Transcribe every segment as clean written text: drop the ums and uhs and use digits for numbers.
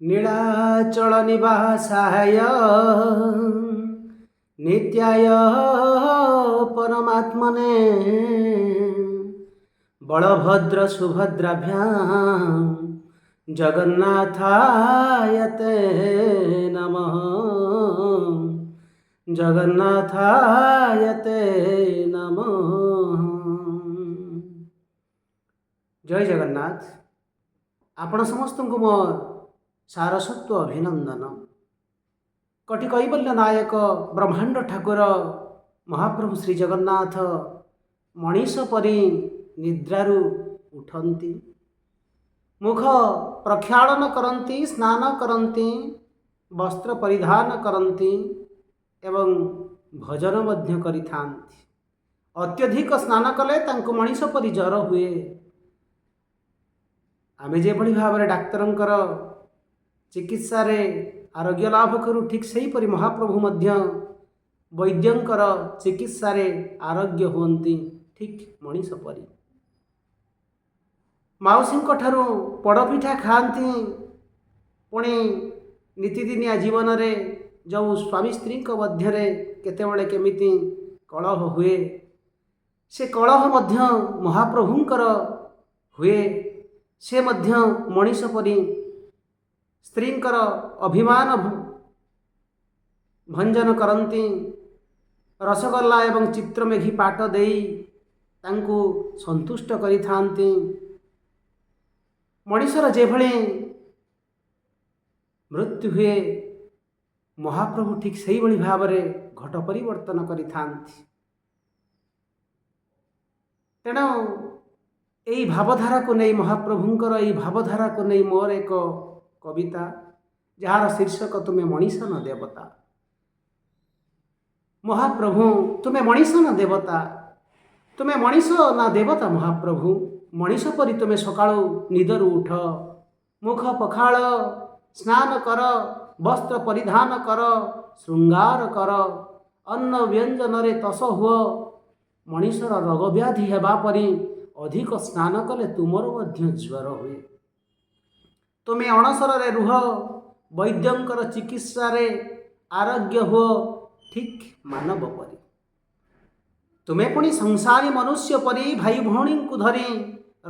ନୀଳାଚଳ ନିବାସାୟ ନିତ୍ୟାୟ ପରମାତ୍ମନେ ବଳଭଦ୍ର ସୁଭଦ୍ରାଭ୍ୟାಂ ଜଗନ୍ନାଥାୟ ତେ ନମଃ, ଜଗନ୍ନାଥାୟ ତେ ନମଃ। ଜୟ ଜଗନ୍ନାଥ। ଆପଣ ସମସ୍ତଙ୍କୁ ମୋର ସାରସତ୍ୱ ଅଭିନନ୍ଦନ। କଟି କୈବଲ୍ୟ ନାୟକ ବ୍ରହ୍ମାଣ୍ଡ ଠାକୁର ମହାପ୍ରଭୁ ଶ୍ରୀ ଜଗନ୍ନାଥ ମଣିଷ ପରି ନିଦ୍ରାରୁ ଉଠନ୍ତି, ମୁଖ ପ୍ରକ୍ଷାଳନ କରନ୍ତି, ସ୍ନାନ କରନ୍ତି, ବସ୍ତ୍ର ପରିଧାନ କରନ୍ତି ଏବଂ ଭଜନ ମଧ୍ୟ କରିଥାନ୍ତି। ଅତ୍ୟଧିକ ସ୍ନାନ କଲେ ତାଙ୍କୁ ମଣିଷ ପରି ଜ୍ୱର ହୁଏ। ଆମେ ଯେଭଳି ଭାବରେ ଡାକ୍ତରଙ୍କର ଚିକିତ୍ସାରେ ଆରୋଗ୍ୟ ଲାଭ କରୁ, ଠିକ୍ ସେହିପରି ମହାପ୍ରଭୁ ମଧ୍ୟ ବୈଦ୍ୟଙ୍କର ଚିକିତ୍ସାରେ ଆରୋଗ୍ୟ ହୁଅନ୍ତି, ଠିକ୍ ମଣିଷ ପରି। ମାଉସୀଙ୍କ ଠାରୁ ପୋଡ଼ପିଠା ଖାଆନ୍ତି। ପୁଣି ନିତିଦିନିଆ ଜୀବନରେ ଯେଉଁ ସ୍ୱାମୀ ସ୍ତ୍ରୀଙ୍କ ମଧ୍ୟରେ କେତେବେଳେ କେମିତି କଳହ ହୁଏ, ସେ କଳହ ମଧ୍ୟ ମହାପ୍ରଭୁଙ୍କର ହୁଏ। ସେ ମଧ୍ୟ ମଣିଷ ପରି ସ୍ତ୍ରୀଙ୍କର ଅଭିମାନ ଭଞ୍ଜନ କରନ୍ତି। ରସଗୋଲା ଏବଂ ଚିତ୍ରମେଘୀ ପାଟ ଦେଇ ତାଙ୍କୁ ସନ୍ତୁଷ୍ଟ କରିଥାନ୍ତି। ମଣିଷର ଯେଭଳି ମୃତ୍ୟୁ ହୁଏ, ମହାପ୍ରଭୁ ଠିକ୍ ସେଇଭଳି ଭାବରେ ଘଟ ପରିବର୍ତ୍ତନ କରିଥାନ୍ତି। ତେଣୁ ଏଇ ଭାବଧାରାକୁ ନେଇ, ମହାପ୍ରଭୁଙ୍କର ଏଇ ଭାବଧାରାକୁ ନେଇ ମୋର ଏକ କବିତା, ଯାହାର ଶୀର୍ଷକ ତୁମେ ମଣିଷ ନା ଦେବତା। ମହାପ୍ରଭୁ ତୁମେ ମଣିଷ ନା ଦେବତା, ତୁମେ ମଣିଷ ନା ଦେବତା ମହାପ୍ରଭୁ। ମଣିଷ ପରି ତୁମେ ସକାଳୁ ନିଦରୁ ଉଠ, ମୁଖ ପଖାଳ, ସ୍ନାନ କର, ବସ୍ତ୍ର ପରିଧାନ କର, ଶୃଙ୍ଗାର କର, ଅନ୍ନ ବ୍ୟଞ୍ଜନରେ ତଷ ହୁଅ। ମଣିଷର ରୋଗବ୍ୟାଧି ହେବା ପରି ଅଧିକ ସ୍ନାନ କଲେ ତୁମର ମଧ୍ୟ ଜ୍ୱର ହୁଏ। ତୁମେ ଅଣସରରେ ରୁହ, ବୈଦ୍ୟଙ୍କର ଚିକିତ୍ସାରେ ଆରୋଗ୍ୟ ହୁଅ, ଠିକ୍ ମାନବ ପରି। ତୁମେ ପୁଣି ସଂସାରୀ ମନୁଷ୍ୟ ପରି ଭାଇ ଭଉଣୀଙ୍କୁ ଧରି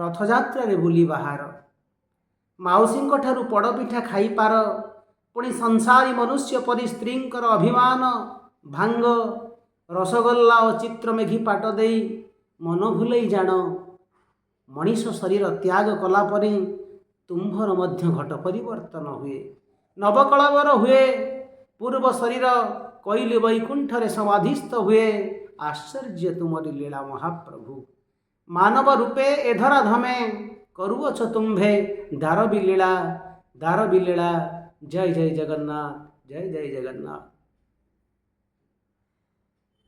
ରଥଯାତ୍ରାରେ ବୁଲି ବାହାର, ମାଉସୀଙ୍କ ଠାରୁ ପୋଡ଼ପିଠା ଖାଇପାର। ପୁଣି ସଂସାରୀ ମନୁଷ୍ୟ ପରି ସ୍ତ୍ରୀଙ୍କର ଅଭିମାନ ଭାଙ୍ଗ, ରସଗୋଲ୍ଲା ଓ ଚିତ୍ରମେଘୀ ପାଟ ଦେଇ ମନ ଭୁଲେଇ ଜାଣ। ମଣିଷ ଶରୀର ତ୍ୟାଗ କଲା ପରି ତୁମ୍ଭର ମଧ୍ୟ ଘଟ ପରିବର୍ତ୍ତନ ହୁଏ, ନବକଳେବର ହୁଏ। ପୂର୍ବ ଶରୀର କଇଲି ବୈକୁଣ୍ଠରେ ସମାଧିସ୍ଥ ହୁଏ। ଆଶ୍ଚର୍ଯ୍ୟ ତୁମରି ଲୀଳା ମହାପ୍ରଭୁ। ମାନବ ରୂପେ ଏଧରା ଧମେ କରୁଅଛ ତୁମ୍ଭେ ଦାରବି ଲୀଳା, ଦାରବି ଲୀଳା। ଜୟ ଜୟ ଜଗନ୍ନାଥ, ଜୟ ଜୟ ଜଗନ୍ନାଥ।